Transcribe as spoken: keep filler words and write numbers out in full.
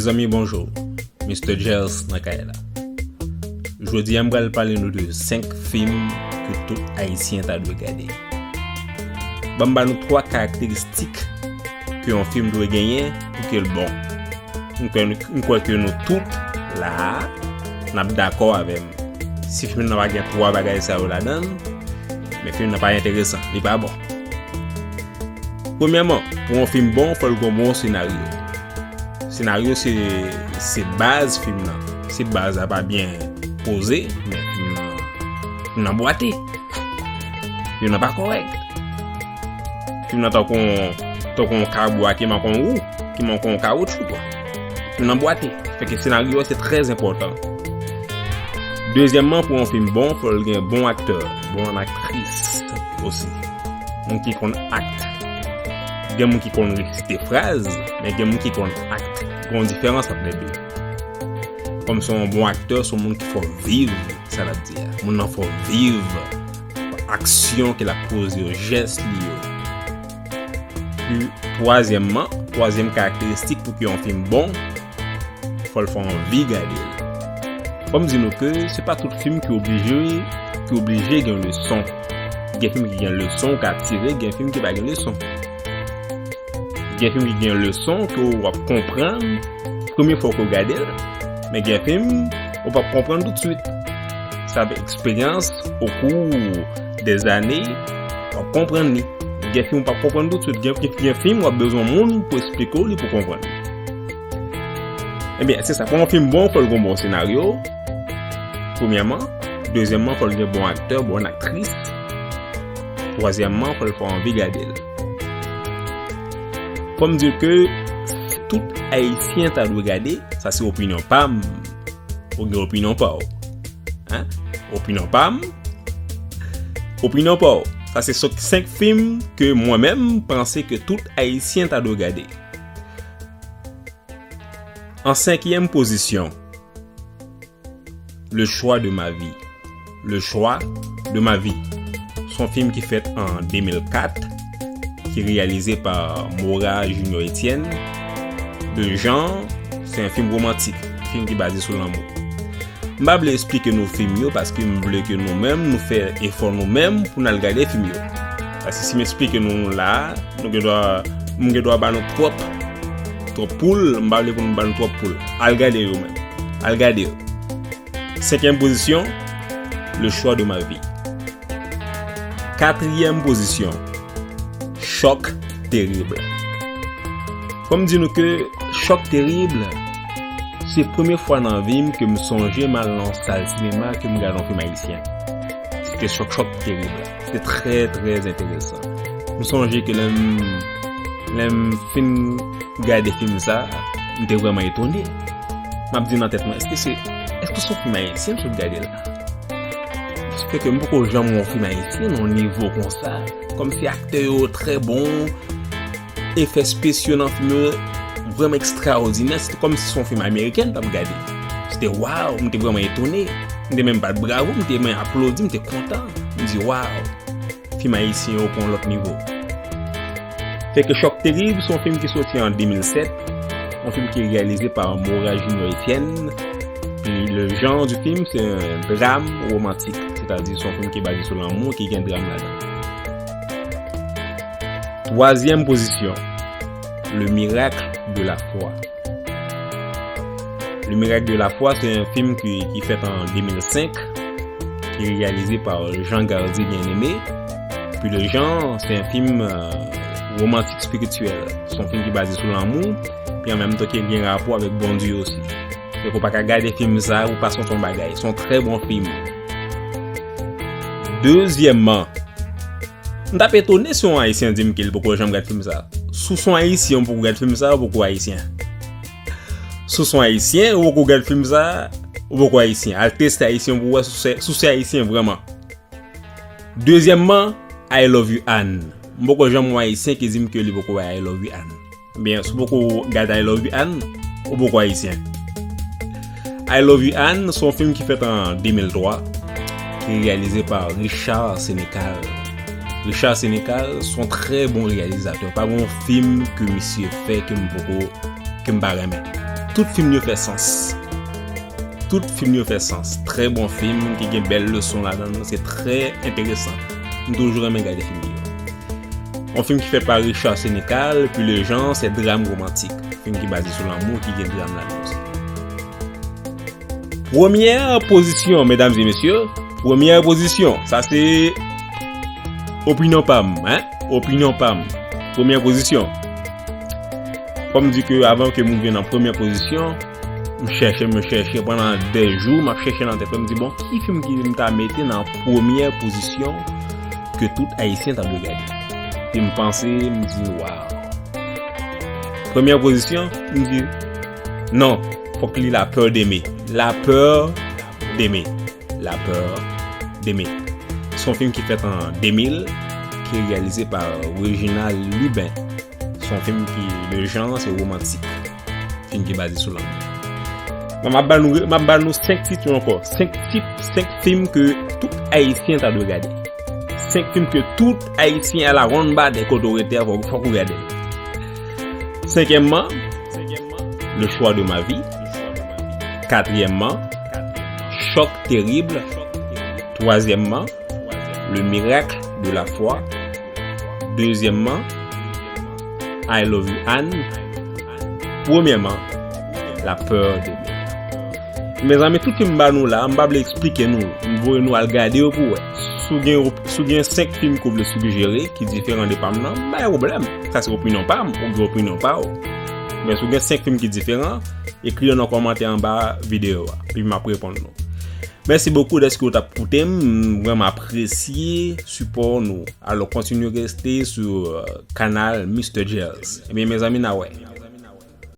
Zanmi, bonjou. Mister Gels nan kay la. Jodi a, m pral pale nou de senk fim ke tout Ayisyen ta dwe gade. Ban m ba nou twa karakteristik ke yon fim dwe genyen pou ke l bon. M kwè, m kwè ke nou tout la a, n ap dakò avè m. Si fim nan pa gen twa bagay sa yo ladan l, men fim nan pa enteresan, li pa bon. Premyèman, pou yon fim bon, fò l gen yon bon senaryo. Senaryo se, se baz fim nan. Si baz la pa byen poze, men fim nan, fim nan bwate. Fim nan pa kòrèk. Fim nan tankou yon, tankou yon kabwa ki manke yon wou, ki manke yon kawotchou, kwa. Fim nan bwate. Fè ke senaryo a se trè enpòtan. Dezyèmman, pou yon fim bon, fò l gen bon aktè, bon aktris osi. Moun ki konn akte. Gen moun ki konn resite fraz, men gen moun ki konn akte. Gen yon diferans ant lè de. Kòm se yon bon aktè, se yon moun ki fè w viv sa l ap di a. Moun nan fè w viv aksyon ke l ap poze yo, jès li yo. Pi, twazyèmman, twazyèm karakteristik pou ke yon fim bon, fò l fè w anvi gade l. Fò m di nou ke se pa tout fim ki oblije, ki oblije gen leson. Gen fim ki gen leson ou ka tire, gen fim ki pa gen leson. Gen fim ki gen leson ke w ap konprann premye fwa ke w gade l, men gen fim ou p ap konprann toutswit. Se avèk eksperyans, okou dèzane, w ap konprann li. Gen fim ou p ap konprann toutswit. Gen, gen, gen fim w ap bezwen moun pou eksplike w li pou w konprann li. Ebyen, se sa. Pou yon fim bon, fò l gen yon bon senaryo, premyèman. Dezyèmman, fò l gen bon aktè, bon aktris. Twazyèmman, fò l fè w anvi gade l. Fò m di w ke tout Ayisyen ta dwe gade, sa se opinyon pa m. Ou gen opinyon pa w. Hein? Opinyon pa m. Opinyon pa w. Sa se sot senk fim ke mwen menm m panse ke tout Ayisyen ta dwe gade. An senkyèm pozisyon, Le choix de ma vie. Le choix de ma vie. Se yon fim ki fèt an de mil kat, ki reyalize pa Mora Junior Etienne. Le genre, se yon fim womantik, fim ki baze sou lanmou. M pa vle eksplike nou fim yo, paske m vle ke nou menm, nou fè efò nou menm pou n al gade fim yo. Paske si m eksplike nou la, nou gen dwa, m gen dwa ba nou twòp, twòp poul, m pa vle pou nou ba nou twòp poul. Al gade yo menm. Al gade yo. Senkyèm pozisyon, Le choix de ma vie. Katriyèm pozisyon, Choc terrible. Fò m di nou ke Choc terrible, se premye fwa nan vi m ke m sonje m al nan sal sinema ke m gade yon fim ayisyen. Se te Choc, Choc terrible. Se te trè, trè enteresan. M sonje ke lè m, lè m fin gade fim sa, m te vrèman etone. M ap di nan tèt mwen, èske se, èske se yon fim ayisyen m sot gade la? Paske ke m poko janm wè yon fim ayisyen nan yon nivo konsa. Kòmsi aktè yo trè bon, efè espesyal nan fim yo vrèman ekstraòdinè. Se te kòmsi se yon fim ameriken m t ap gade. Se te waw, m te vrèman etone. M te menm bat bravo, m te menm aplodi, m te kontan. M di waw, fim ayisyen yo pran yon lòt nivo. Fè ke Choc terrible, se yon fim ki soti an de mil sèt, yon fim ki reyalize pa Mora Junior Etienne. Pi le genre du film, se yon dram womantik, sètadi se yon fim ki baze sou lanmou, ki gen dram ladan. Twazyèm pozisyon, Le miracle de la foi. Le miracle de la foi, se yon fim ki, ki fèt an de mil senk, ki reyalize pa Jean Gardy Bien-Aimé. Pi le genre, se yon fim, euh, womantik espirityèl. Se yon fim ki baze sou lanmou, pi an menm tan ki gen rapò avèk Bondye osi. Donk ou pa ka gade fim sa, ou pa santi yon bagay. Se yon trè bon fim. Dezyèmman, m t ap etone si yon ayisyen di m ke l poko janm gad fim sa. Si w se yon ayisyen, ou poko gad fim sa, ou poko ayisyen. Si w se yon ayisyen, ou poko gad fim sa, ou poko ayisyen. Al teste ayisyen pou w wè si w se, si w se ayisyen vrèman. Dezyèmman, I Love You Ann. M poko janm wè ayisyen ki di m ke li poko wè I Love You Ann. Ebyen, si w poko gad I Love You Ann, ou poko ayisyen. I Love You Ann, se yon fim ki fèt an de mil twa, ki reyalize pa Richard Sénécal. Richard Sénécal se yon trè bon reyalizatè. Pa gen yon fim ke misye fè ke m poko, ke m pa renmen. Tout fim yo fè sans. Tout fim yo fè sans. Trè bon fim ki gen bèl leson ladan l, se trè enteresan. M toujou renmen gade fim li yo. Yon fim ki fèt pa Richard Sénécal, Plus les gens, se dram womantik. Fim ki baze sou lanmou, ki gen dram ladan l osi. Premyè pozisyon, medam e mesye, premyè pozisyon, sa se opinyon pa m, hein? Opinyon pa m. Premyè pozisyon. Fò m di ke avan ke m rive nan premyè pozisyon, m chèche, m chèche pandan de jou, m ap chèche nan tèt mwen, m di, bon, ki fim ki m ta mete nan premyè pozisyon ke tout Ayisyen ta dwe gade? Epi m panse, m di, waw. Premyè pozisyon, m di, non, fòk li La peur d'aimer. La peur d'aimer. La peur d'aimer. Se yon fim ki fèt an de mil, ki reyalize pa Reginald Lubin. Se yon fim ki, le jan, se womantik. Fim ki baze sou lanmou. Bon, m ap ba nou, m ap ba nou senk tit yo ankò. Senk tit, senk fim ke tout Ayisyen ta dwe gade. Senk fim ke tout Ayisyen a la ronn ba de kote w rete a, fòk, fòk ou gade. Senkyèmman, Le choix de ma vie. Katriyèmman, Choc terrible. Twazyèmman, Le miracle de la foi. Dezyèmman, I love you, Anne. Premyèman, La peur d'aimer. Mezanmi, tout fim m ba nou la, m pa vle eksplike nou. M voye nou al gade yo pou wè. Si w gen, si w gen senk fim ke w vle sijere, ki diferan de pa m nan, m pa gen pwoblèm. Sa se opinyon pa m, ou gen opinyon pa w. Men si w gen senk fim ki diferan, ekri yo nan kòmantè anba videyo a, epi m ap reponn nou. Mèsi bokou dèske w t ap koute m, m vrèman apresye sipò nou. Alò, kontinye rete sou, euh, kanal Mister Gels. Ebyen, mezanmi, n a wè.